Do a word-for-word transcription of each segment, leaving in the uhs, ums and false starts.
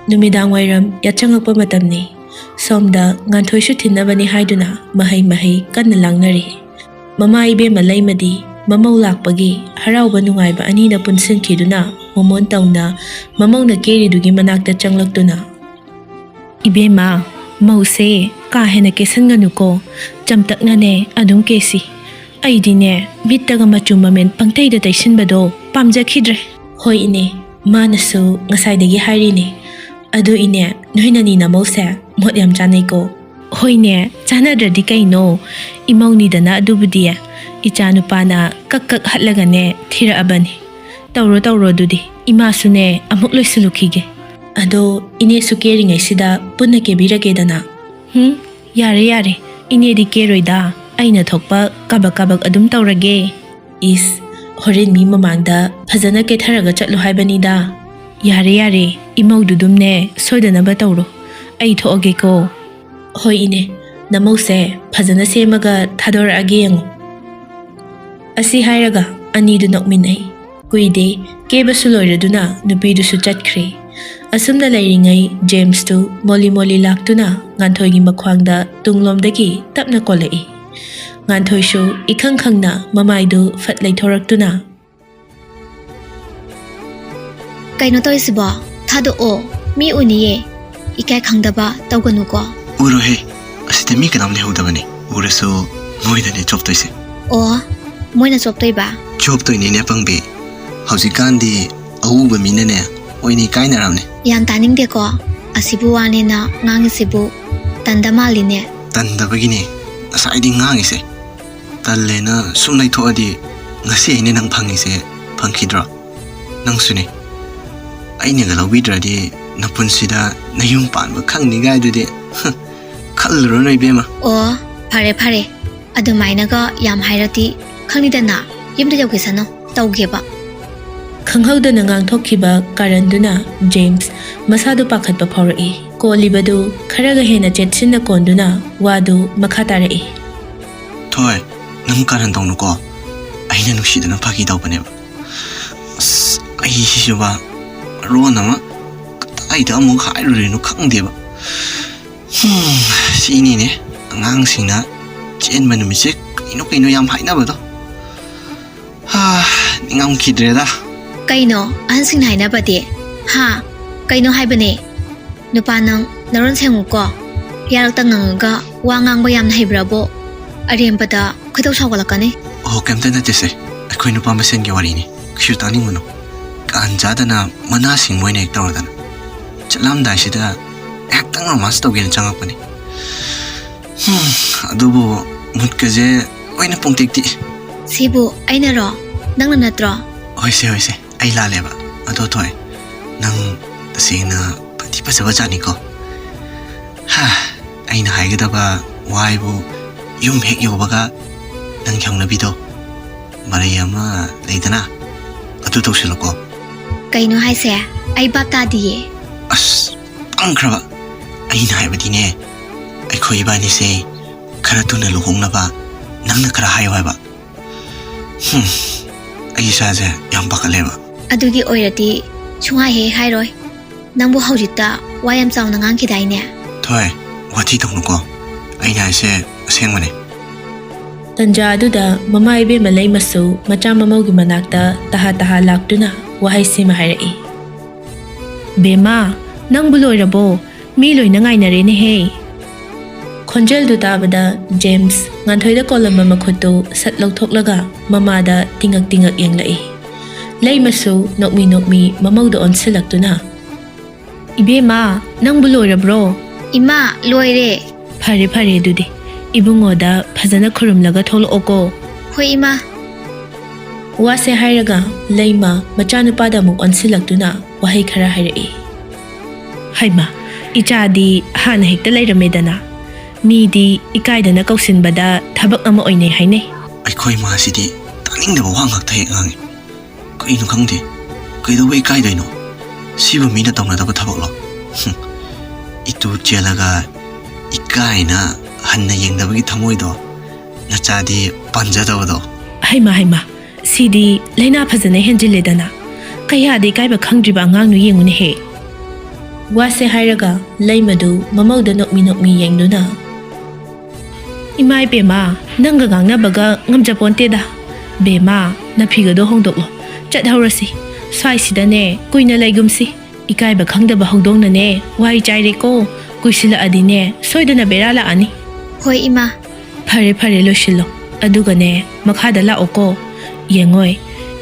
ꯅꯨꯃꯤꯗꯥꯡ ꯋꯥꯏꯔꯝ ꯌꯥꯆꯪꯉꯛꯄ ꯃꯇꯝꯅꯤ꯫ ꯁꯣꯝꯗ ꯉꯥꯟꯊꯣꯏꯁꯨ ꯊꯤꯟꯅꯕꯅꯤ ꯍꯥꯏꯗꯨꯅ ꯃꯍꯩ ꯃꯍꯩ ꯀꯟꯅ ꯂꯥꯡꯅꯔꯤ꯫ ꯃꯃꯥ ꯏꯕꯦꯝꯃ ꯂꯩꯃꯗꯤ ꯃꯃꯧ ꯂꯥꯛꯄꯒꯤ ꯍꯔꯥꯎꯕ ꯅꯨꯡꯉꯥꯏꯕ ꯑꯅꯤꯅ ꯄꯨꯟꯁꯤꯟꯈꯤꯗꯨꯅ ꯃꯣꯃꯣꯟ ꯇꯧꯅ ꯃꯃꯧꯅ ꯀꯦꯔꯤꯗꯨꯒꯤ ꯃꯅꯥꯛꯇ ꯆꯪꯂꯛꯇꯨꯅ, "ꯏꯕꯦꯝꯃ, ꯃꯧꯁꯦ ꯀꯥ ꯍꯦꯟꯅ ꯀꯦꯁꯟꯒꯅꯨꯀꯣ, ꯆꯝꯇꯛꯅꯅꯦ ꯑꯗꯨꯝ ꯀꯦꯁꯤ꯫ ꯑꯩꯗꯤꯅꯦ, ꯃꯤꯠꯇꯒ ꯃꯆꯨ ꯃꯃꯦꯟ ꯄꯪꯇꯩꯗ ꯇꯩꯁꯤꯟꯕꯗꯣ ꯄꯥꯝꯖꯈꯤꯗ꯭ꯔꯦ꯫" "ꯍꯣꯏ ꯏꯅꯦ, ꯃꯥꯅꯁꯨ ꯉꯁꯥꯏꯗꯒꯤ ꯍꯥꯏꯔꯤꯅꯦ꯫ ꯑꯗꯨ ꯏꯅꯦ, ꯅꯣꯏ ꯅꯅꯤ ꯅꯃꯧꯁꯦ ꯃꯣꯠ ꯌꯥꯝ ꯆꯥꯅꯩꯀꯣ꯫" "ꯍꯣꯏꯅꯦ, ꯆꯥꯟꯅꯗ꯭ꯔꯗꯤ ꯀꯩꯅꯣ? ꯏꯃꯧꯅꯤꯗꯅ ꯑꯗꯨꯕꯨꯗꯤ꯫" ꯏꯆꯥ ꯅꯨꯄꯥꯅ ꯀꯛ ꯀꯛ ꯍꯠꯂꯒꯅꯦ ꯊꯤꯔꯛꯑꯕꯅꯤ꯫ "ꯇꯧꯔꯣ, ꯇꯧꯔꯣ, ꯑꯗꯨꯗꯤ ꯏꯃꯥꯁꯨꯅꯦ ꯑꯃꯨꯛ ꯂꯣꯏꯁꯤꯜꯂꯨꯈꯤꯒꯦ꯫" "ꯑꯗꯣ ꯏꯅꯦꯁꯨ ꯀꯦꯔꯤꯉꯩꯁꯤꯗ ꯄꯨꯟꯅ ꯀꯦꯕꯤꯔꯒꯦꯗꯅ꯫" "ꯍꯨꯝ, ꯌꯥꯔꯦ, ꯌꯥꯔꯦ, ꯏꯅꯦꯗꯤ ꯀꯦꯔꯣꯏꯗ, ꯑꯩꯅ ꯊꯣꯛꯄ ꯀꯥꯕꯛ ꯀꯥꯕꯛ ꯑꯗꯨꯝ ꯇꯧꯔꯒꯦ꯫" "ꯏꯁ, ꯍꯣꯔꯦꯟ ꯃꯤ ꯃꯃꯥꯡꯗ ꯐꯖꯅ ꯀꯦꯊꯔꯒ ꯆꯠꯂꯨ ꯍꯥꯏꯕꯅꯤꯗ꯫" "ꯌꯥꯔꯦ, ꯌꯥꯔꯦ, ꯏꯃꯧꯗꯨꯗꯨꯝꯅꯦ ꯁꯣꯏꯗꯅꯕ ꯇꯧꯔꯣ, ꯑꯩ ꯊꯣꯛꯑꯒꯦꯀꯣ꯫" "ꯍꯣꯏ ꯏꯅꯦ, ꯅꯃꯧꯁꯦ ꯐꯖꯅ ꯁꯦꯝꯃꯒ ꯊꯥꯗꯣꯔꯛꯑꯒꯦ ꯌꯦꯡꯉꯨ꯫" ꯑꯁꯤ ꯍꯥꯏꯔꯒ ꯑꯅꯤꯗꯨ ꯅꯣꯛꯃꯤꯟꯅꯩ꯫ ꯀꯨꯏꯗꯦ, ꯀꯦꯕꯁꯨ ꯂꯣꯏꯔꯗꯨꯅ ꯅꯨꯄꯤꯗꯨꯁꯨ ꯆꯠꯈ꯭ꯔꯦ꯫ ꯑꯁꯨꯝꯅ ꯂꯩꯔꯤꯉꯩ ꯖꯦꯝꯁꯇꯨ ꯃꯣꯂꯤ ꯃꯣꯂꯤ ꯂꯥꯛꯇꯨꯅ ꯉꯥꯟꯊꯣꯏꯒꯤ ꯃꯈ꯭ꯋꯥꯡꯗ ꯇꯨꯡꯂꯣꯝꯗꯒꯤ ꯇꯞꯅ ꯀꯣꯜꯂꯛꯏ꯫ ꯉꯥꯟꯊꯣꯏꯁꯨ ꯏꯈꯪ ꯈꯪꯅ ꯃꯃꯥꯏꯗꯨ ꯐꯠ ꯂꯩꯊꯣꯔꯛꯇꯨꯅ, "ꯀꯩꯅꯣ ꯇꯧꯔꯤꯁꯤꯕꯣ? ꯊꯥꯗꯣꯛꯑꯣ, ꯃꯤ ꯎꯅꯤꯌꯦ꯫ ꯏꯀꯥꯏ ꯈꯪꯗꯕ ꯇꯧꯒꯅꯨꯀꯣ꯫" "ꯎꯔꯣꯏꯍꯦ, ꯑꯁꯤꯗ ꯃꯤ ꯀꯅꯥꯝ ꯂꯩꯍꯧꯗꯕꯅꯤ꯫ ꯎꯔꯁꯨ ꯃꯣꯏꯗꯅꯦ ꯆꯣꯞꯇꯣꯏꯁꯦ꯫" "ꯑꯣ, ꯃꯣꯏꯅ ꯆꯣꯞꯇꯣꯏꯕ?" "ꯆꯣꯞꯇꯣꯏꯅꯤꯅꯦ ꯄꯪꯕꯤ, ꯍꯧꯖꯤꯛꯀꯥꯟꯗꯤ ꯑꯎꯕ ꯃꯤꯅꯅꯦ ꯑꯣꯏꯅ ꯏꯀꯥꯏꯅꯔꯝꯅꯦ꯫" "ꯌꯥꯝ ꯇꯥꯅꯤꯡꯗꯦꯀꯣ, ꯑꯁꯤꯕꯨ ꯋꯥꯅꯦꯅ ꯉꯥꯡꯉꯤꯁꯤꯕꯨ꯫ ꯇꯟꯗ ꯃꯥꯜꯂꯤꯅꯦ꯫" "ꯇꯟꯗꯕꯒꯤꯅꯦ ꯉꯁꯥꯏꯗꯤ ꯉꯥꯡꯉꯤꯁꯦ꯫ ꯇꯜꯂꯦꯅ ꯁꯨꯝ ꯂꯩꯊꯣꯛꯑꯗꯤ ꯉꯁꯤ ꯑꯩꯅ ꯅꯪ ꯐꯪꯉꯤꯁꯦ ꯐꯪꯈꯤꯗ꯭ꯔꯣ? ꯅꯪꯁꯨꯅꯦ, ꯑꯩꯅꯒ ꯂꯧꯕꯤꯗ꯭ꯔꯗꯤ ꯅꯄꯨꯟꯁꯤꯗ ꯅꯌꯨꯝ ꯄꯥꯟꯕ ꯈꯪꯅꯤꯒꯥꯏꯗꯨꯗꯤ, ꯍꯨꯝ, ꯈꯜꯂꯨꯔꯅꯨ ꯏꯕꯦꯝꯃ꯫" "ꯑꯣ, ꯐꯔꯦ ꯐꯔꯦ, ꯑꯗꯨꯃꯥꯏꯅꯒ ꯌꯥꯝ ꯍꯥꯏꯔꯗꯤ ꯈꯪꯅꯤꯗꯅ, ꯌꯨꯝꯗ ꯌꯧꯈꯤꯁꯅꯨ, ꯇꯧꯒꯦꯕ꯫" ꯈꯪꯍꯧꯗꯅ ꯉꯥꯡꯊꯣꯛꯈꯤꯕ ꯀꯥꯔꯟꯗꯨꯅ ꯖꯦꯝꯁ ꯃꯁꯥꯗꯨ ꯄꯥꯈꯠꯄ ꯐꯥꯎꯔꯛꯏ꯫ ꯀꯣꯜꯂꯤꯕꯗꯨ ꯈꯔꯒ ꯍꯦꯟꯅ ꯆꯦꯠꯁꯤꯟꯅ ꯀꯣꯟꯗꯨꯅ ꯋꯥꯗꯨ ꯃꯈꯥ ꯇꯥꯔꯛꯏ꯫ "ꯊꯣꯏ, ꯅꯪ ꯀꯥꯔꯟ ꯇꯧꯅꯨꯀꯣ꯫ ꯑꯩꯅ ꯅꯨꯡꯁꯤꯗꯅ ꯐꯥꯒꯤ ꯇꯧꯕꯅꯦꯕ꯫ ꯑꯁ, ꯑꯩꯁꯤꯁꯨꯕ ꯃꯔꯣꯟ ꯑꯃ ꯀꯗꯥꯏꯗ ꯑꯃꯨꯛ ꯍꯥꯏꯔꯨꯔꯤꯅꯣ ꯈꯪꯗꯦꯕ꯫ ꯍꯝ, ꯁꯤꯅꯤꯅꯦ ꯑꯉꯥꯡꯁꯤꯡꯅ ꯆꯦꯟꯕ ꯅꯨꯃꯤꯠꯁꯦ ꯀꯩꯅꯣ ꯀꯩꯅꯣ ꯌꯥꯝ ꯍꯥꯏꯅꯕꯗꯣ꯫ ꯍꯥ, ꯅꯤꯡꯉꯝꯈꯤꯗ꯭ꯔꯦꯗ꯫ ꯀꯩꯅꯣ ꯑꯍꯟꯁꯤꯡꯅ ꯍꯥꯏꯅꯕꯗꯤ? ꯍꯥ? ꯀꯩꯅꯣ ꯍꯥꯏꯕꯅꯦ? ꯅꯨꯄꯥ ꯅꯪ ꯅꯔꯣꯟ ꯁꯦꯡꯉꯨꯀꯣ꯫ ꯌꯥꯔꯛꯇ ꯉꯪꯉꯒ ꯋꯥ ꯉꯥꯡꯕ ꯌꯥꯝꯅ ꯍꯩꯕ꯭ꯔꯕꯣ? ꯑꯔꯦꯝꯕꯗ ꯈꯣꯏꯗꯧ ꯁꯥꯎꯒꯠꯂꯛꯀꯅꯤ꯫ ꯑꯣ, ꯀꯩꯝꯇ ꯅꯠꯇꯦꯁꯦ꯫ ꯑꯩꯈꯣꯏ ꯅꯨꯄꯥ ꯃꯁꯦꯟꯒꯤ ꯋꯥꯔꯤꯅꯤ꯫ ꯀꯩꯁꯨ ꯇꯥꯅꯤꯡꯉꯨꯅꯨ꯫ ꯀꯥꯟ ꯆꯥꯗꯅ ꯃꯅꯥ ꯁꯤꯡꯕ ꯑꯣꯏꯅ ꯍꯦꯛ ꯇꯧꯔꯗꯅ꯫ ꯆꯠꯂꯝꯗꯥꯏꯁꯤꯗ ꯉꯥꯏꯍꯥꯛꯇꯪ ꯔꯣꯃꯥꯟꯁ ꯇꯧꯒꯦꯅ ꯆꯪꯉꯛꯄꯅꯤ꯫ ꯍꯝ, ꯑꯗꯨꯕꯨ ꯃꯨꯠꯀꯁꯦ ꯂꯣꯏꯅ ꯄꯨꯡꯇꯦꯛ ꯇꯦꯛꯏ꯫ ꯁꯤꯕꯨ ꯑꯩꯅꯔꯣ? ꯅꯪꯅ ꯅꯠꯇ꯭ꯔꯣ? ꯍꯣꯏꯁꯦ, ꯍꯣꯏꯁꯦ, ꯑꯩ ꯂꯥꯜꯂꯦꯕ꯫ ꯑꯗꯣ ꯊꯣꯏ, ꯅꯪ ꯇꯁꯦꯡꯅ ꯐꯗꯤ ꯐꯖꯕ ꯖꯥꯠꯅꯤꯀꯣ꯫ ꯍꯥ, ꯑꯩꯅ ꯍꯥꯏꯒꯗꯕ ꯋꯥ ꯍꯥꯏꯕꯨ, ꯌꯨꯝ ꯍꯦꯛ ꯌꯧꯕꯒ ꯅꯪꯒꯤ ꯍꯧꯅꯕꯤꯗꯣ, ꯃꯔꯩ ꯑꯃ ꯂꯩꯗꯅ, ꯑꯗꯨ ꯇꯧꯁꯤꯜꯂꯨꯀꯣ꯫ ꯀꯩꯅꯣ ꯍꯥꯏꯁꯦ? ꯑꯩ ꯚꯥꯞ ꯇꯥꯗꯤꯌꯦ꯫ ꯑꯁ, ꯄꯪꯈ꯭ꯔꯕ! ꯑꯩꯅ ꯍꯥꯏꯕꯗꯤꯅꯦ, ꯑꯩꯈꯣꯏ ꯏꯕꯥꯅꯤꯁꯦ ꯈꯔ ꯊꯨꯅ ꯂꯨꯍꯣꯡꯅꯕ ꯅꯪꯅ ꯈꯔ ꯍꯥꯏꯌꯨ ꯍꯥꯏꯕ꯫ ꯍꯝ, ꯑꯩ ꯏꯁꯥꯁꯦ ꯌꯥꯝ ꯄꯥꯈꯠꯂꯦꯕ꯫ ꯑꯗꯨꯒꯤ ꯑꯣꯏꯔꯗꯤ ꯁꯨꯡꯍꯥꯏ ꯍꯦꯛ ꯍꯥꯏꯔꯣꯏ꯫ ꯅꯪꯕꯨ ꯍꯧꯖꯤꯛꯇ ꯋꯥ ꯌꯥꯝ ꯆꯥꯎꯅ ꯉꯥꯡꯈꯤꯗꯥꯏꯅꯦ? ꯊꯣꯏ, ꯋꯥꯊꯤ ꯇꯧꯅꯨꯀꯣ꯫ ꯑꯩꯅ ꯍꯥꯏꯁꯦ ꯑꯁꯦꯡꯕꯅꯦ꯫ ꯇꯟꯖꯥ ꯑꯗꯨꯗ ꯃꯃꯥ ꯏꯕꯦꯝꯃ ꯂꯩꯃꯁꯨ ꯃꯆꯥ ꯃꯃꯧꯒꯤ ꯃꯅꯥꯛꯇ ꯇꯍꯥ ꯇꯍꯥ ꯂꯥꯛꯇꯨꯅ ꯋꯥꯍꯩꯁꯤꯃ ꯍꯥꯏꯔꯛꯏ꯫ "ꯕꯦꯝꯃ, ꯅꯪꯕꯨ ꯂꯣꯏꯔꯕꯣ? ꯃꯤ ꯂꯣꯏꯅ ꯉꯥꯏꯅꯔꯦꯅꯦꯍꯦ!" ꯈꯣꯟꯖꯦꯜꯗꯨ ꯇꯥꯕꯗ ꯖꯦꯝꯁ ꯉꯥꯟꯊꯣꯏꯗ ꯀꯣꯜꯂꯝꯕ ꯃꯈꯨꯠꯇꯨ ꯁꯠ ꯂꯧꯊꯣꯛꯂꯒ ꯃꯃꯥꯗ ꯇꯤꯡꯉꯛ ꯇꯤꯡꯉꯛ ꯌꯦꯡꯂꯛꯏ꯫ ꯂꯩꯃꯁꯨ ꯅꯣꯛꯃꯤ ꯅꯣꯛꯃꯤ ꯃꯃꯧꯗ ꯑꯣꯟꯁꯤꯜꯂꯛꯇꯨꯅ, "ꯏꯕꯦꯝꯃ, ꯅꯪꯕꯨ ꯂꯣꯏꯔꯕ꯭ꯔꯣ?" "ꯏꯃꯥ, ꯂꯣꯏꯔꯦ꯫" "ꯐꯔꯦ, ꯐꯔꯦ, ꯑꯗꯨꯗꯤ ꯏꯕꯨꯡꯉꯣꯗ ꯐꯖꯅ ꯈꯨꯔꯨꯝꯂꯒ ꯊꯣꯛꯂꯛꯑꯣꯀꯣ꯫" "ꯍꯣꯏ, ꯏꯃꯥ꯫" ꯋꯥꯁꯦ ꯍꯥꯏꯔꯒ ꯂꯩꯃ ꯃꯆꯥꯅꯨꯄꯥꯗ ꯑꯃꯨꯛ ꯑꯣꯟꯁꯤꯜꯂꯛꯇꯨꯅ ꯋꯥꯍꯩ ꯈꯔ ꯍꯥꯏꯔꯛꯏ꯫ "ꯍꯩꯃ, ꯏꯆꯥꯗꯤ ꯍꯥꯟꯅ ꯍꯦꯛꯇ ꯂꯩꯔꯝꯃꯦꯗꯅ꯫ ꯃꯤꯗꯤ ꯏꯀꯥꯏꯗꯅ ꯀꯧꯁꯤꯟꯕꯗ ꯊꯕꯛ ꯑꯃ ꯑꯣꯏꯅꯩ ꯍꯥꯏꯅꯩ꯫" ꯑꯩꯈꯣꯏ ꯃꯥꯁꯤꯗꯤ ꯇꯥꯅꯤꯡꯗꯕ ꯋꯥ ꯉꯥꯛꯇ ꯍꯦꯛ ꯉꯥꯡꯉꯤ꯫ ꯀꯩꯅꯣ ꯈꯪꯗꯦ, ꯀꯩꯗꯧꯕ ꯏꯀꯥꯏꯗꯣꯏꯅꯣ? ꯁꯤꯕꯨ ꯃꯤꯅ ꯇꯧꯅꯗꯕ ꯊꯕꯛꯂꯣ? ꯍꯨꯝ, ꯏꯇꯨ ꯆꯦꯜꯂꯒ ꯏꯀꯥꯏꯅ ꯍꯟꯅ ꯌꯦꯡꯗꯕꯒꯤ ꯊꯃꯣꯏꯗꯣ ꯅꯆꯥꯗꯤ ꯄꯥꯟꯖꯗꯕꯗꯣ꯫ ꯍꯩꯃꯥ, ꯍꯩꯃꯥ, ꯁꯤꯗꯤ ꯂꯥꯏꯅꯥ ꯐꯖꯅ ꯍꯦꯟꯖꯤꯜꯂꯦꯗꯅ꯫ ꯀꯌꯥꯗ ꯏꯀꯥꯏꯕ ꯈꯪꯗ꯭ꯔꯤꯕ ꯑꯉꯥꯡꯅꯣ ꯌꯦꯡꯉꯨꯅꯦꯍꯦ꯫ ꯋꯥꯁꯦ ꯍꯥꯏꯔꯒ ꯂꯩꯃꯗꯨ ꯃꯃꯧꯗ ꯅꯣꯛꯃꯤ ꯅꯣꯛꯃꯤ ꯌꯦꯡꯗꯨꯅ, "ꯏꯃꯥ ꯏꯕꯦꯝꯃ, ꯅꯪꯒ ꯉꯥꯡꯅꯕꯒ ꯉꯝꯖꯄꯣꯟꯇꯦꯗ꯫ ꯕꯦꯝꯃ, ꯅꯐꯤꯒꯗꯣ ꯍꯣꯡꯗꯣꯛꯂꯣ, ꯆꯠꯍꯧꯔꯁꯤ꯫ ꯁ꯭ꯋꯥꯏꯁꯤꯗꯅꯦ ꯀꯨꯏꯅ ꯂꯩꯒꯨꯝꯁꯤ꯫ ꯏꯀꯥꯏꯕ ꯈꯪꯗꯕ ꯍꯧꯗꯣꯡꯅꯅꯦ ꯋꯥꯏ ꯆꯥꯏꯔꯦꯀꯣ꯫ ꯀꯨꯏꯁꯤꯜꯂꯛꯑꯗꯤꯅꯦ ꯁꯣꯏꯗꯅ ꯕꯦꯔꯥ ꯂꯥꯛꯑꯅꯤ꯫" "ꯍꯣꯏ, ꯏꯃꯥ꯫" "ꯐꯔꯦ, ꯐꯔꯦ, ꯂꯣꯏꯁꯤꯜꯂꯣ꯫ ꯑꯗꯨꯒꯅꯦ ꯃꯈꯥꯗ ꯂꯥꯛꯑꯣꯀꯣ꯫ ꯌꯦꯡꯉꯣꯏ,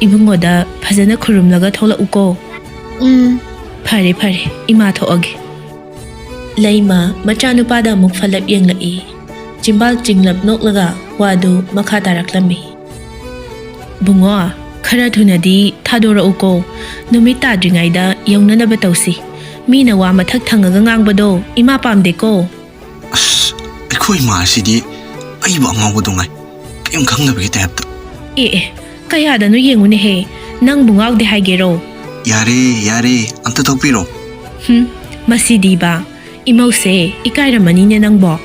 ꯏꯕꯨꯡꯉꯣꯗ ꯐꯖꯅ ꯈꯨꯔꯨꯝꯂꯒ ꯊꯣꯛꯂꯛꯎꯀꯣ꯫" "ꯎꯝ꯫" "ꯐꯔꯦ, ꯐꯔꯦ, ꯏꯃꯥ ꯊꯣꯛꯑꯒꯦ꯫" ꯂꯩꯃ ꯃꯆꯥꯅꯨꯄꯥꯗ ꯑꯃꯨꯛ ꯐꯠꯂꯞ ꯌꯦꯡꯂꯛꯏ꯫ ꯆꯤꯝꯕꯥꯜ ꯆꯤꯡꯂꯞ ꯅꯣꯛꯂꯒ ꯋꯥꯗꯨ ꯃꯈꯥ ꯇꯥꯔꯛꯂꯝꯃꯤ꯫ "ꯕꯨꯡꯉꯣ, ꯈꯔ ꯊꯨꯅꯗꯤ ꯊꯥꯗꯣꯔꯛꯎꯀꯣ꯫ ꯅꯨꯃꯤꯠ ꯇꯥꯗ꯭ꯔꯤꯉꯩꯗ ꯌꯧꯅꯅꯕ ꯇꯧꯁꯤ꯫ ꯃꯤꯅ ꯋꯥ ꯃꯊꯛ ꯊꯪꯉꯒ ꯉꯥꯡꯕꯗꯣ ꯏꯃꯥ ꯄꯥꯝꯗꯦꯀꯣ꯫" ꯑꯁ, ꯑꯩꯈꯣꯏ ꯏꯃꯥ ꯑꯁꯤꯗꯤ ꯑꯩꯕꯨ ꯑꯉꯥꯎꯕꯗꯧ ꯉꯥꯏ꯫ ꯀꯔꯤꯝ ꯈꯪꯗꯕꯒꯤ ꯇꯥꯏꯞꯇ꯫ "ꯑꯦ, ꯑꯦ, ꯀꯌꯥꯗꯅꯣ ꯌꯦꯡꯉꯨꯅꯦꯍꯦ, ꯅꯪꯕꯨ ꯉꯥꯎꯗꯦ ꯍꯥꯏꯒꯦꯔꯣ?" "ꯌꯥꯔꯦ, ꯌꯥꯔꯦ, ꯑꯝꯇ ꯊꯣꯛꯄꯤꯔꯣ꯫" "ꯍꯨꯝ, ꯃꯁꯤꯗꯤꯕ, ꯏꯃꯧꯁꯦ ꯏꯀꯥꯏꯔꯝꯃꯅꯤꯅꯦ ꯅꯪꯕꯣ꯫"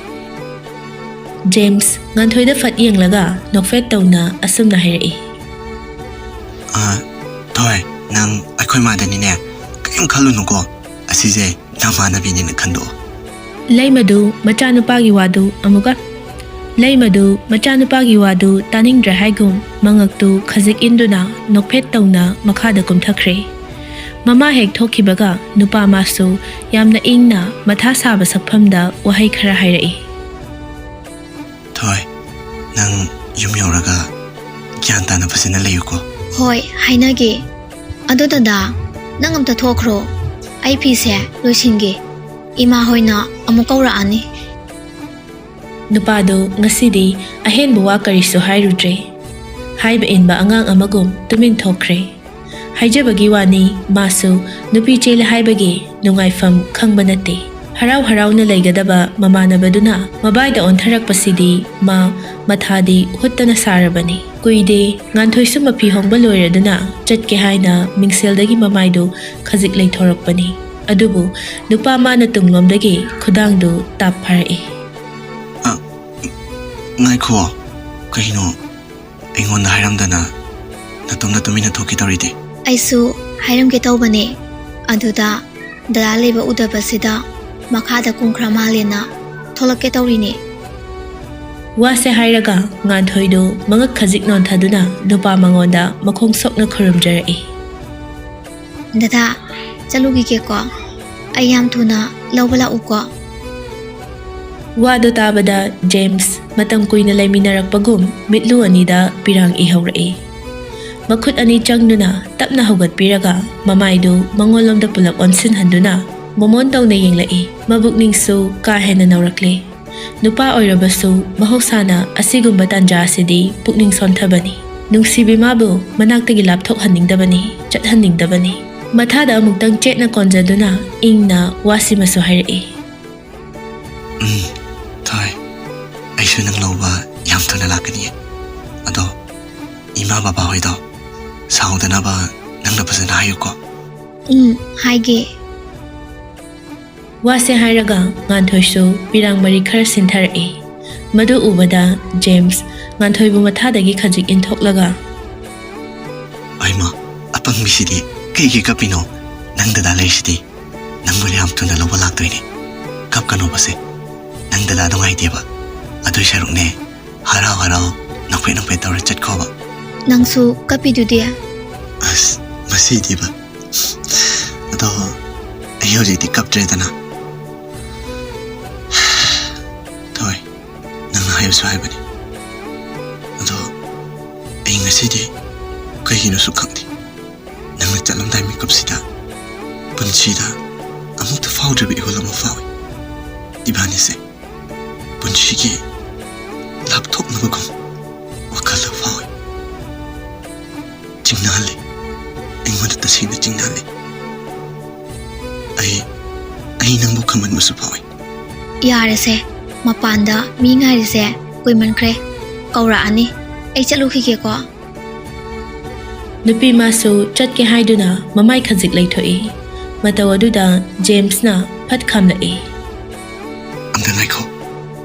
ꯖꯦꯝꯁ ꯉꯥꯟꯊꯣꯏꯗ ꯐꯠ ꯌꯦꯡꯂꯒ ꯅꯣꯛꯐꯦꯠ ꯇꯧꯅ ꯑꯁꯨꯝꯅ ꯍꯥꯏꯔꯛꯏ꯫ "ꯑ, ꯊꯣꯏ, ꯅꯪ ꯑꯩꯈꯣꯏ ꯃꯥꯗꯅꯤꯅꯦ, ꯀꯔꯤꯝ ꯈꯜꯂꯨꯅꯨꯀꯣ꯫ ꯑꯁꯤꯁꯦ ꯅꯃꯥꯟꯅꯕꯤꯅꯦꯅ ꯈꯟꯗꯣꯛꯑꯣ꯫" ꯂꯩꯃꯗꯨ ꯃꯆꯥꯅꯨꯄꯥꯒꯤ ꯋꯥꯗꯨ ꯑꯃꯨꯛꯀ, ꯂꯩꯃꯗꯨ ꯃꯆꯥꯅꯨꯄꯥꯒꯤ ꯋꯥꯗꯨ ꯇꯥꯅꯤꯡꯗ꯭ꯔꯦ ꯍꯥꯏꯒꯨꯝ ꯃꯉꯛꯇꯨ ꯈꯖꯤꯛ ꯏꯟꯗꯨꯅ ꯅꯣꯛꯐꯦꯠ ꯇꯧꯅ ꯃꯈꯥꯗ ꯀꯨꯝꯊꯈ꯭ꯔꯦ꯫ ꯃꯃꯥ ꯍꯦꯛ ꯊꯣꯛꯈꯤꯕꯒ ꯅꯨꯄꯥ ꯃꯥꯁꯨ ꯌꯥꯝꯅ ꯏꯪꯅ ꯃꯊꯥ ꯁꯥꯕ ꯁꯛꯐꯝꯗ ꯋꯥꯍꯩ ꯈꯔ ꯍꯥꯏꯔꯛꯏ꯫ "ꯊꯣꯏ, ꯅꯪ ꯌꯨꯝ ꯌꯧꯔꯒ ꯒ꯭ꯌꯥꯟ ꯇꯥꯅ ꯐꯖꯅ ꯂꯩꯌꯨꯀꯣ꯫" "ꯍꯣꯏ, ꯍꯥꯏꯅꯒꯦ꯫ ꯑꯗꯣ ꯗꯗꯥ, ꯅꯪ ꯑꯝꯇ ꯊꯣꯛꯈ꯭ꯔꯣ꯫ ꯑꯩ ꯐꯤꯁꯦ ꯂꯣꯏꯁꯤꯟꯒꯦ꯫ ꯏꯃꯥ ꯍꯣꯏꯅ ꯑꯃꯨꯛ ꯀꯧꯔꯛꯑꯅꯤ꯫" ꯅꯨꯄꯥꯗꯨ ꯉꯁꯤꯗꯤ ꯑꯍꯦꯟꯕ ꯋꯥ ꯀꯔꯤꯁꯨ ꯍꯥꯏꯔꯨꯗ꯭ꯔꯦ꯫ ꯍꯥꯏꯕ ꯏꯟꯕ ꯑꯉꯥꯡ ꯑꯃꯒꯨꯝ ꯇꯨꯃꯤꯟ ꯊꯣꯛꯈ꯭ꯔꯦ꯫ ꯍꯥꯏꯖꯕꯒꯤ ꯋꯥꯅꯤ, ꯃꯥꯁꯨ ꯅꯨꯄꯤ ꯆꯦꯜꯂꯦ ꯍꯥꯏꯕꯒꯤ ꯅꯨꯡꯉꯥꯏꯐꯝ ꯈꯪꯕ ꯅꯠꯇꯦ꯫ ꯍꯔꯥꯎ ꯍꯔꯥꯎꯅ ꯂꯩꯒꯗꯕ ꯃꯃꯥꯟꯅꯕꯗꯨꯅ ꯃꯕꯥꯏꯗ ꯑꯣꯟꯊꯔꯛꯄꯁꯤꯗꯤ ꯃꯥ ꯃꯊꯥꯗꯤ ꯍꯨꯠꯇꯅ ꯁꯥꯔꯕꯅꯤ꯫ ꯀꯨꯏꯗꯦ, ꯉꯥꯟꯊꯣꯏꯁꯨ ꯃꯐꯤ ꯍꯣꯡꯕ ꯂꯣꯏꯔꯗꯨꯅ ꯆꯠꯀꯦ ꯍꯥꯏꯅ ꯃꯤꯡꯁꯦꯜꯗꯒꯤ ꯃꯃꯥꯏꯗꯨ ꯈꯖꯤꯛ ꯂꯩꯊꯣꯔꯛꯄꯅꯤ꯫ ꯑꯗꯨꯕꯨ ꯅꯨꯄꯥ ꯃꯥꯅ ꯇꯨꯡꯂꯣꯝꯗꯒꯤ ꯈꯨꯗꯥꯡꯗꯨ ꯇꯥꯞ ꯐꯥꯔꯛꯏ꯫ ꯉꯥꯏꯈꯣ, ꯀꯩꯅꯣ? ꯑꯩꯉꯣꯟꯗ ꯍꯥꯏꯔꯝꯗꯅ ꯅꯇꯣꯝꯅ ꯇꯨꯃꯤꯟꯅ ꯊꯣꯛꯈꯤ ꯇꯧꯔꯤꯗꯤ? ꯑꯩꯁꯨ ꯍꯥꯏꯔꯝꯒꯦ ꯇꯧꯕꯅꯦ, ꯑꯗꯨꯗ ꯗꯗꯥ ꯂꯩꯕ ꯎꯗꯕꯁꯤꯗ ꯃꯈꯥꯗ ꯀꯨꯝꯈ꯭ꯔ ꯃꯥꯜꯂꯦꯅ ꯊꯣꯛꯂꯛꯀꯦ ꯇꯧꯔꯤꯅꯦ꯫ ꯋꯥꯁꯦ ꯍꯥꯏꯔꯒ ꯉꯥꯟꯊꯣꯏꯗꯨ ꯃꯉꯛ ꯈꯖꯤꯛ ꯅꯣꯟꯊꯗꯨꯅ ꯅꯨꯄꯥ ꯃꯉꯣꯟꯗ ꯃꯈꯣꯡ ꯁꯣꯛꯅ ꯈꯨꯔꯨꯝꯖꯔꯛꯏ꯫ ꯗꯗꯥ, ꯆꯠꯂꯨꯈꯤꯒꯦꯀꯣ, ꯑꯩ ꯌꯥꯝ ꯊꯨꯅ ꯂꯧꯕ ꯂꯥꯛꯎꯀꯣ꯫ ꯋꯥꯗꯨ ꯇꯥꯕꯗ ꯖꯦꯝꯁ ꯃꯇꯝ ꯀꯨꯏꯅ ꯂꯩꯃꯤꯟꯅꯔꯛꯄꯒꯨꯝ ꯃꯤꯠꯂꯨ ꯑꯅꯤꯗ ꯄꯤꯔꯥꯡ ꯏꯍꯧꯔꯛꯏ꯫ ꯃꯈꯨꯠ ꯑꯅꯤ ꯆꯪꯗꯨꯅ ꯇꯞꯅ ꯍꯧꯒꯠꯄꯤꯔꯒ ꯃꯃꯥꯏꯗꯨ ꯃꯉꯣꯟꯂꯣꯝꯗ ꯄꯨꯂꯞ ꯑꯣꯟꯁꯤꯟꯍꯟꯗꯨꯅ ꯃꯣꯃꯣꯟ ꯇꯧꯅ ꯌꯦꯡꯂꯛꯏ꯫ ꯃꯕꯨꯛꯅꯤꯡꯁꯨ ꯀꯥ ꯍꯦꯟꯅ ꯅꯧꯔꯛꯂꯦ꯫ ꯅꯨꯄꯥ ꯑꯣꯏꯔꯕꯁꯨ ꯃꯍꯧꯁꯥꯅ ꯑꯁꯤꯒꯨꯝꯕ ꯇꯥꯟꯖꯥ ꯑꯁꯤꯗꯤ ꯄꯨꯛꯅꯤꯡ ꯁꯣꯟꯊꯕꯅꯤ꯫ ꯅꯨꯡꯁꯤꯕꯤ ꯃꯥꯕꯨ ꯃꯅꯥꯛꯇꯒꯤ ꯂꯥꯞꯊꯣꯛꯍꯟꯅꯤꯡꯗꯕꯅꯤ, ꯆꯠꯍꯟꯅꯤꯡꯗꯕꯅꯤ꯫ ꯃꯊꯥꯗ ꯑꯃꯨꯛꯇꯪ ꯆꯦꯠꯅ ꯀꯣꯟꯖꯗꯨꯅ ꯏꯪꯅ ꯋꯥꯁꯤꯃꯁꯨ ꯍꯥꯏꯔꯛꯏ꯫ ꯎꯝ, ꯊꯣꯏ, ꯑꯩꯁꯨ ꯅꯪ ꯂꯧꯕ ꯌꯥꯝ ꯊꯨꯅ ꯂꯥꯛꯀꯅꯤꯌꯦ꯫ ꯑꯗꯣ ꯏꯃꯥ ꯕꯕꯥ ꯍꯣꯏꯗꯣ ꯁꯥꯎꯗꯅꯕ ꯅꯪꯅ ꯐꯖꯅ ꯍꯥꯏꯌꯨꯀꯣ꯫ ꯎꯝ, ꯍꯥꯏꯒꯦ꯫ ꯋꯥꯁꯦ ꯍꯥꯏꯔꯒ ꯉꯥꯟꯊꯣꯏꯁꯨ ꯄꯤꯔꯥꯡ ꯃꯔꯤ ꯈꯔ ꯁꯤꯟꯊꯔꯛꯏ꯫ ꯃꯗꯨ ꯎꯕꯗ ꯖꯦꯝꯁ ꯉꯥꯟꯊꯣꯏꯕꯨ ꯃꯊꯥꯗꯒꯤ ꯈꯖꯤꯛ ꯏꯟꯊꯣꯛꯂꯒ, ꯑꯩꯃ, ꯑꯄꯪꯕꯤꯁꯤꯗꯤ ꯀꯩꯒꯤ ꯀꯞꯄꯤꯅꯣ? ꯅꯪ ꯗꯗꯥ ꯂꯩꯔꯤꯁꯤꯗꯤ꯫ ꯅꯪꯕꯨ ꯌꯥꯝ ꯊꯨꯅ ꯂꯧꯕ ꯂꯥꯛꯇꯣꯏꯅꯦ꯫ ꯀꯞꯀꯅꯣꯕꯁꯦ꯫ ꯅꯪ ꯗꯗꯥ ꯅꯨꯡꯉꯥꯏꯇꯦꯕ꯫ ꯑꯗꯨꯏ ꯁꯔꯨꯛꯅꯦ, ꯍꯔꯥꯎ ꯍꯔꯥꯎ ꯅꯣꯛꯐꯦꯠ ꯅꯣꯛꯐꯦꯠ ꯇꯧꯔ ꯆꯠꯈꯣꯕ꯫ ꯅꯪꯁꯨ ꯀꯞꯄꯤꯗꯨꯗꯤ꯫ ꯑꯁ, ꯃꯁꯤꯗꯤꯕ꯫ ꯑꯗꯣ ꯑꯩ ꯍꯧꯖꯤꯛꯇꯤ ꯀꯞꯇ꯭ꯔꯦꯗꯅ꯫ ꯊꯣꯏ, ꯅꯪꯅ ꯍꯥꯏꯕꯁꯨ ꯍꯥꯏꯕꯅꯤ꯫ ꯑꯗꯣ ꯑꯩ ꯉꯁꯤꯗꯤ ꯀꯩꯒꯤꯅꯣꯁꯨ ꯈꯪꯗꯦ, ꯅꯪꯅ ꯆꯠꯂꯝꯗꯥꯏ ꯃꯤꯀꯨꯞꯁꯤꯗ ꯄꯨꯟꯁꯤꯗ ꯑꯃꯨꯛꯇ ꯐꯥꯎꯗ꯭ꯔꯤꯕ ꯏꯍꯨꯜ ꯑꯃ ꯐꯥꯎꯏ꯫ ꯏꯕꯥꯅꯤꯁꯦ ꯄꯨꯟꯁꯤꯒꯤ ꯂꯥꯞꯊꯣꯛꯅꯕꯒꯨꯝ ꯋꯥꯈꯜꯗ ꯐꯥꯎꯏ꯫ ꯆꯤꯡꯅꯍꯜꯂꯤ꯫ ꯑꯩꯉꯣꯟꯗ ꯇꯁꯦꯡꯅ ꯆꯤꯡꯅꯍꯜꯂꯤ꯫ ꯑꯩ, ꯑꯩ ꯅꯪꯕꯨ ꯈꯝꯍꯟꯕꯁꯨ ꯐꯥꯎꯏ꯫ ꯌꯥꯔꯦꯁꯦ, ꯃꯄꯥꯟꯗ ꯃꯤ ꯉꯥꯏꯔꯤꯁꯦ ꯀꯨꯏꯃꯟꯈ꯭ꯔꯦ꯫ ꯀꯧꯔꯛꯑꯅꯤ꯫ ꯑꯩ ꯆꯠꯂꯨꯈꯤꯒꯦꯀꯣ꯫ ꯅꯨꯄꯤ ꯃꯥꯁꯨ ꯆꯠꯀꯦ ꯍꯥꯏꯗꯨꯅ ꯃꯃꯥꯏ ꯈꯖꯤꯛ ꯂꯩꯊꯣꯛꯏ꯫ ꯃꯇꯧ ꯑꯗꯨꯗ ꯖꯦꯝꯁꯅ ꯐꯠ ꯈꯥꯝꯂꯛꯏ꯫ "ꯑꯝꯇ ꯉꯥꯏꯈꯣ꯫"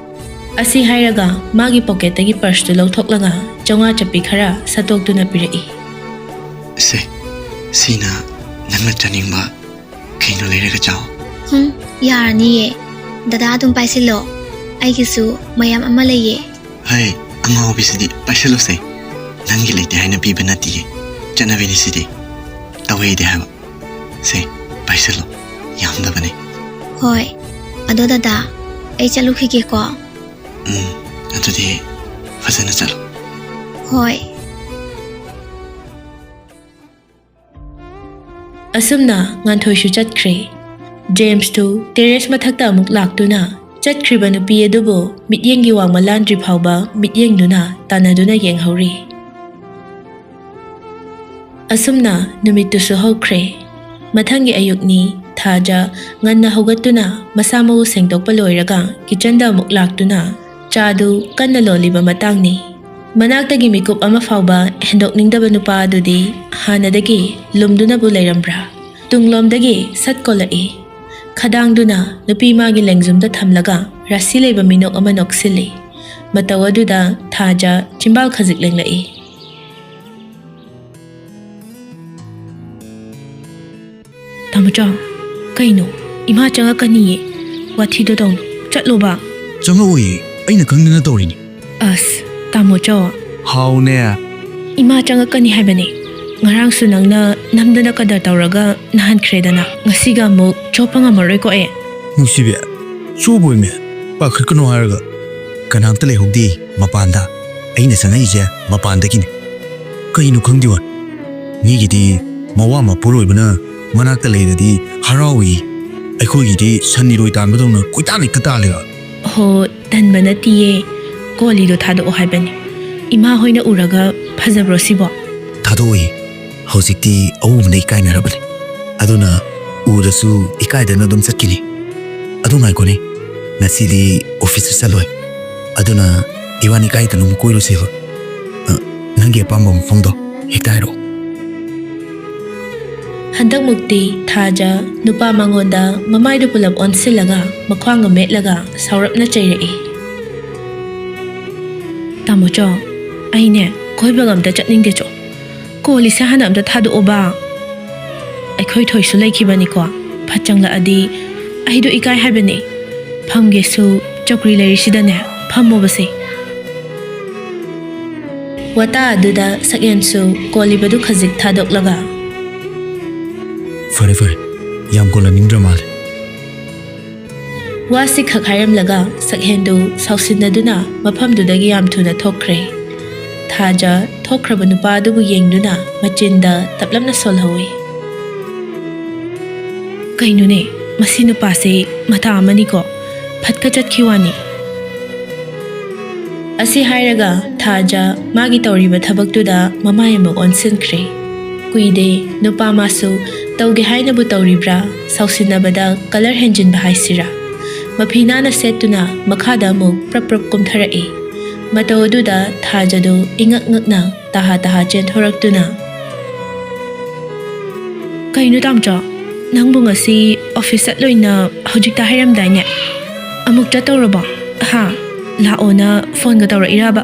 ꯑꯁꯤ ꯍꯥꯏꯔꯒ ꯃꯥꯒꯤ ꯄꯣꯀꯦꯠꯇꯒꯤ ꯄꯔꯁꯇꯨ ꯂꯧꯊꯣꯛꯂꯒ ꯆꯥꯝꯃꯉꯥ ꯆꯞꯄꯤ ꯈꯔ ꯁꯠꯇꯣꯛꯇꯨꯅ ꯄꯤꯔꯛꯏ꯫ "ꯁꯦ, ꯁꯤꯅ ꯅꯪꯅ ꯆꯥꯅꯤꯡꯕ ꯀꯩꯅꯣ ꯂꯩꯔꯒ ꯆꯥꯎ꯫" "ꯍꯨꯝ, ꯌꯥꯔꯅꯤꯌꯦ꯫ ꯗꯗꯥ ꯑꯗꯨꯝ ꯄꯥꯏꯁꯤꯜꯂꯣ꯫ ꯑꯩꯒꯤꯁꯨ ꯃꯌꯥꯝ ꯑꯃ ꯂꯩꯌꯦ꯫" "ꯍꯩ, ꯑꯉꯥꯎꯕꯤꯁꯤꯗꯤ, ꯄꯥꯏꯁꯤꯜꯂꯨꯁꯦ꯫ ꯅꯪꯒꯤ ꯂꯩꯇꯦ ꯍꯥꯏꯅ ꯄꯤꯕ ꯅꯠꯇꯤꯌꯦ꯫ ꯆꯠꯅꯕꯤꯅꯤ ꯁꯤꯗꯤ꯫ ꯇꯧꯋꯦꯗꯤ ꯍꯥꯏꯕ꯫ ꯁꯦ, ꯄꯥꯏꯁꯤꯜꯂꯣ꯫ ꯌꯥꯝꯗꯕꯅꯦ꯫" "ꯍꯣꯏ꯫ ꯑꯗꯣ ꯗꯗꯥ, ꯑꯩ ꯆꯠꯂꯨꯈꯤꯒꯦꯀꯣ꯫" "ꯎꯝ, ꯑꯗꯨꯗꯤ ꯐꯖꯅ ꯆꯠꯂꯣ꯫" "ꯍꯣꯏ꯫" ꯑꯁꯨꯝꯅ ꯉꯥꯟꯊꯣꯏꯁꯨ ꯆꯠꯈ꯭ꯔꯦ꯫ ꯖꯦꯝꯁꯇꯨ ꯇꯦꯔꯦꯁ ꯃꯊꯛꯇ ꯑꯃꯨꯛ ꯂꯥꯛꯇꯨꯅ ꯆꯠꯈ꯭ꯔꯤꯕ ꯅꯨꯄꯤ ꯑꯗꯨꯕꯨ ꯃꯤꯠꯌꯦꯡꯒꯤ ꯋꯥꯡꯃ ꯂꯥꯟꯗ꯭ꯔꯤ ꯐꯥꯎꯕ ꯃꯤꯠꯌꯦꯡꯗꯨꯅ ꯇꯥꯟꯅꯗꯨꯅ ꯌꯦꯡꯍꯧꯔꯤ꯫ ꯑꯁꯨꯝꯅ ꯅꯨꯃꯤꯠꯇꯨꯁꯨ ꯍꯧꯈ꯭ꯔꯦ꯫ ꯃꯊꯪꯒꯤ ꯑꯌꯨꯛꯅꯤ꯫ ꯊꯥꯖ ꯉꯟꯅ ꯍꯧꯒꯠꯇꯨꯅ ꯃꯁꯥ ꯃꯎ ꯁꯦꯡꯗꯣꯛꯄ ꯂꯣꯏꯔꯒ ꯀꯤꯆꯟꯗ ꯑꯃꯨꯛ ꯂꯥꯛꯇꯨꯅ ꯆꯥꯗꯨ ꯀꯟꯅ ꯂꯣꯜꯂꯤꯕ ꯃꯇꯥꯡꯅꯤ꯫ ꯃꯅꯥꯛꯇꯒꯤ ꯃꯤꯀꯨꯞ ꯑꯃ ꯐꯥꯎꯕ ꯍꯦꯟꯗꯣꯛꯅꯤꯡꯗꯕ ꯅꯨꯄꯥ ꯑꯗꯨꯗꯤ ꯍꯥꯟꯅꯗꯒꯤ ꯂꯨꯝꯗꯨꯅꯕꯨ ꯂꯩꯔꯝꯕ꯭ꯔꯥ? ꯇꯨꯡꯂꯣꯝꯗꯒꯤ ꯁꯠ ꯀꯣꯜꯂꯛꯏ꯫ ꯈꯗꯥꯡꯗꯨꯅ ꯅꯨꯄꯤ ꯃꯥꯒꯤ ꯂꯦꯡꯖꯨꯝꯗ ꯊꯝꯂꯒ ꯔꯥꯁꯤ ꯂꯩꯕ ꯃꯤꯅꯣꯛ ꯑꯃ ꯅꯣꯛꯁꯤꯜꯂꯤ꯫ ꯃꯇꯧ ꯑꯗꯨꯗ ꯊꯥꯖ ꯆꯤꯝꯕꯥꯜ ꯈꯖꯤꯛ ꯂꯦꯡꯂꯛꯏ꯫ "ꯇꯥꯃꯣꯆꯥ, ꯀꯩꯅꯣ? ꯏꯃꯥ ꯆꯪꯉꯛꯀꯅꯤꯌꯦ꯫ ꯋꯥꯊꯤꯗꯣ ꯇꯧꯅꯨ꯫ ꯆꯠꯂꯣꯕ꯫" "ꯆꯪꯉꯛꯑꯣꯏꯌꯦ꯫ ꯑꯩꯅ ꯈꯪꯗꯅ ꯇꯧꯔꯤꯅꯤ꯫" "ꯑꯁ, ꯇꯥꯃꯣꯆꯥ꯫" "ꯍꯥꯎꯅꯦ꯫" "ꯏꯃꯥ ꯆꯪꯉꯛꯀꯅꯤ ꯍꯥꯏꯕꯅꯦ꯫ ꯉꯔꯥꯡꯁꯨ ꯅꯪꯅ ꯅꯝꯗꯅ ꯀꯗꯔ ꯇꯧꯔꯒ ꯅꯥꯍꯟꯈ꯭ꯔꯦꯗꯅ꯫ ꯉꯁꯤꯒ ꯑꯃꯨꯛ ꯆꯣꯞꯄ ꯉꯝꯃꯔꯣꯏꯀꯣ ꯑꯩ꯫" "ꯅꯨꯡꯁꯤꯕꯤ, ꯆꯣꯞꯄꯣꯏꯃꯦ꯫ ꯄꯥꯈꯠꯀꯅꯣ ꯍꯥꯏꯔꯒ ꯀꯅꯥꯝꯇ ꯂꯩꯍꯧꯗꯦ ꯃꯄꯥꯟꯗ꯫ ꯑꯩꯅ ꯆꯪꯉꯛꯏꯁꯦ ꯃꯄꯥꯟꯗꯒꯤꯅꯤ꯫ ꯀꯩꯅꯣ ꯈꯪꯗꯦ ꯋꯥ꯫ ꯃꯤꯒꯤꯗꯤ ꯃꯋꯥ ꯃꯄꯨꯔꯣꯏꯕꯅ ꯃꯅꯥꯛꯇ ꯂꯩꯔꯗꯤ ꯍꯔꯥꯎꯏ꯫ ꯑꯩꯈꯣꯏꯒꯤꯗꯤ ꯁꯟ ꯏꯔꯣꯏ ꯇꯥꯟꯕꯗꯧꯅ ꯀꯣꯏꯇꯥꯟ ꯍꯦꯛꯇ ꯇꯥꯜꯂꯦꯕ꯫" "ꯍꯣ, ꯇꯟꯕ ꯅꯠꯇꯤꯌꯦ꯫ ꯀꯣꯂꯤꯗꯣ ꯊꯥꯗꯣꯛꯑꯣ ꯍꯥꯏꯕꯅꯤ꯫ ꯏꯃꯥ ꯍꯣꯏꯅ ꯎꯔꯒ ꯐꯖꯕ꯭ꯔꯣ ꯁꯤꯕꯣ?" "ꯊꯥꯗꯣꯛꯑꯣꯏ꯫ ꯍꯧꯖꯤꯛꯇꯤ ꯑꯎꯕꯅ ꯏꯀꯥꯏꯅꯔꯕꯅꯤ꯫ ꯑꯗꯨꯅ ꯎꯔꯁꯨ ꯏꯀꯥꯏꯗꯅ ꯑꯗꯨꯝ ꯆꯠꯈꯤꯅꯤ꯫ ꯑꯗꯨ ꯉꯥꯏꯈꯣꯅꯦ, ꯉꯁꯤꯗꯤ ꯑꯣꯐꯤꯁꯇ ꯆꯠꯂꯣꯏ꯫ ꯑꯗꯨꯅ ꯏꯕꯥꯅꯤ ꯀꯥꯏꯗꯅꯣꯝ ꯀꯣꯏꯔꯨꯁꯦꯕ꯫ ꯑ, ꯅꯪꯒꯤ ꯑꯄꯥꯝꯕ ꯃꯐꯝꯗꯣ ꯍꯦꯛꯇ ꯍꯥꯏꯔꯛꯑꯣ꯫ ꯍꯟꯗꯛꯃꯨꯛꯇꯤ ꯊꯥꯖ ꯅꯨꯄꯥ ꯃꯉꯣꯟꯗ ꯃꯃꯥꯏꯗꯨ ꯄꯨꯂꯞ ꯑꯣꯟꯁꯤꯜꯂꯒ ꯃꯈ꯭ꯋꯥꯡꯒ ꯃꯦꯠꯂꯒ ꯁꯥꯎꯔꯞꯅ ꯆꯩꯔꯛꯏ꯫ "ꯇꯥꯃꯣꯆꯧ, ꯑꯩꯅꯦ ꯀꯣꯏꯕꯒ ꯑꯝꯇ ꯆꯠꯅꯤꯡꯗꯦꯆꯣ꯫ ꯀꯣꯜꯂꯤꯁꯦ ꯍꯥꯟꯅ ꯑꯝꯇ ꯊꯥꯗꯣꯛꯑꯣꯕ꯫ ꯑꯩꯈꯣꯏ ꯊꯣꯏꯁꯨ ꯂꯩꯈꯤꯕꯅꯤꯀꯣ꯫ ꯐꯠ ꯆꯪꯂꯛꯑꯗꯤ ꯑꯩꯗꯣ ꯏꯀꯥꯏ ꯍꯥꯏꯕꯅꯦ꯫ ꯐꯝꯒꯦꯁꯨ ꯆꯧꯀ꯭ꯔꯤ ꯂꯩꯔꯤꯁꯤꯗꯅꯦ ꯐꯝꯃꯣꯕꯁꯦ꯫" ꯋꯥꯇꯥ ꯑꯗꯨꯗ ꯁꯛꯍꯦꯟꯁꯨ ꯀꯣꯜꯂꯤꯕꯗꯨ ꯈꯖꯤꯛ ꯊꯥꯗꯣꯛꯂꯒ, "ꯐꯔꯦ ꯐꯔꯦ, ꯌꯥꯝ ꯀꯣꯜꯂꯅꯤꯡꯗ꯭ꯔ ꯃꯥꯜꯂꯦ꯫" ꯋꯥꯁꯤ ꯈꯛ ꯍꯥꯏꯔꯝꯂꯒ ꯁꯛꯍꯦꯟꯗꯨ ꯁꯥꯎꯁꯤꯟꯅꯗꯨꯅ ꯃꯐꯝꯗꯨꯗꯒꯤ ꯌꯥꯝ ꯊꯨꯅ ꯊꯣꯛꯈ꯭ꯔꯦ꯫ ꯊꯥꯖ ꯊꯣꯛꯈ꯭ꯔꯕ ꯅꯨꯄꯥ ꯑꯗꯨꯕꯨ ꯌꯦꯡꯗꯨꯅ ꯃꯆꯤꯟꯗ ꯇꯞꯂꯞꯅ ꯁꯣꯜꯍꯧꯏ꯫ "ꯀꯩꯅꯣꯅꯦ, ꯃꯁꯤ ꯅꯨꯄꯥꯁꯦ ꯃꯊꯥ ꯑꯃꯅꯤꯀꯣ, ꯐꯠꯀ ꯆꯠꯈꯤ ꯋꯥꯅꯤ꯫" ꯑꯁꯤ ꯍꯥꯏꯔꯒ ꯊꯥꯖ ꯃꯥꯒꯤ ꯇꯧꯔꯤꯕ ꯊꯕꯛꯇꯨꯗ ꯃꯃꯥꯏ ꯑꯃꯨꯛ ꯑꯣꯟꯁꯤꯟꯈ꯭ꯔꯦ꯫ ꯀꯨꯏꯗꯦ, ꯅꯨꯄꯥ ꯃꯥꯁꯨ ꯇꯧꯒꯦ ꯍꯥꯏꯅꯕꯨ ꯇꯧꯔꯤꯕ꯭ꯔꯥ, ꯁꯥꯎꯁꯤꯟꯅꯕꯗ ꯀꯂꯔ ꯍꯦꯟꯖꯤꯟꯕ ꯍꯥꯏꯁꯤꯔꯥ, ꯃꯐꯤ ꯅꯥꯟꯅ ꯁꯦꯠꯇꯨꯅ ꯃꯈꯥꯗ ꯑꯃꯨꯛ ꯄ꯭ꯔꯞ ꯄ꯭ꯔꯞ ꯀꯨꯝꯊꯔꯛꯏ꯫ ꯃꯇꯧ ꯑꯗꯨꯗ ꯊꯥꯖꯗꯨ ꯏꯉꯛ ꯉꯛꯅ ꯇꯍꯥ ꯇꯍꯥ ꯆꯦꯟꯊꯣꯔꯛꯇꯨꯅ, "ꯀꯩꯅꯣ ꯇꯥꯝꯆꯥ, ꯅꯪꯕꯨ ꯉꯁꯤ ꯑꯣꯐꯤꯁ ꯆꯠꯂꯣꯏꯅ ꯍꯧꯖꯤꯛꯇ ꯍꯥꯏꯔꯝꯗꯥꯏꯅꯦ? ꯑꯃꯨꯛ ꯆꯠꯇꯧꯔꯕꯣ? ꯍꯥ? ꯂꯥꯛꯑꯣꯅ ꯐꯣꯟꯒ ꯇꯧꯔꯛꯏꯔꯕ?"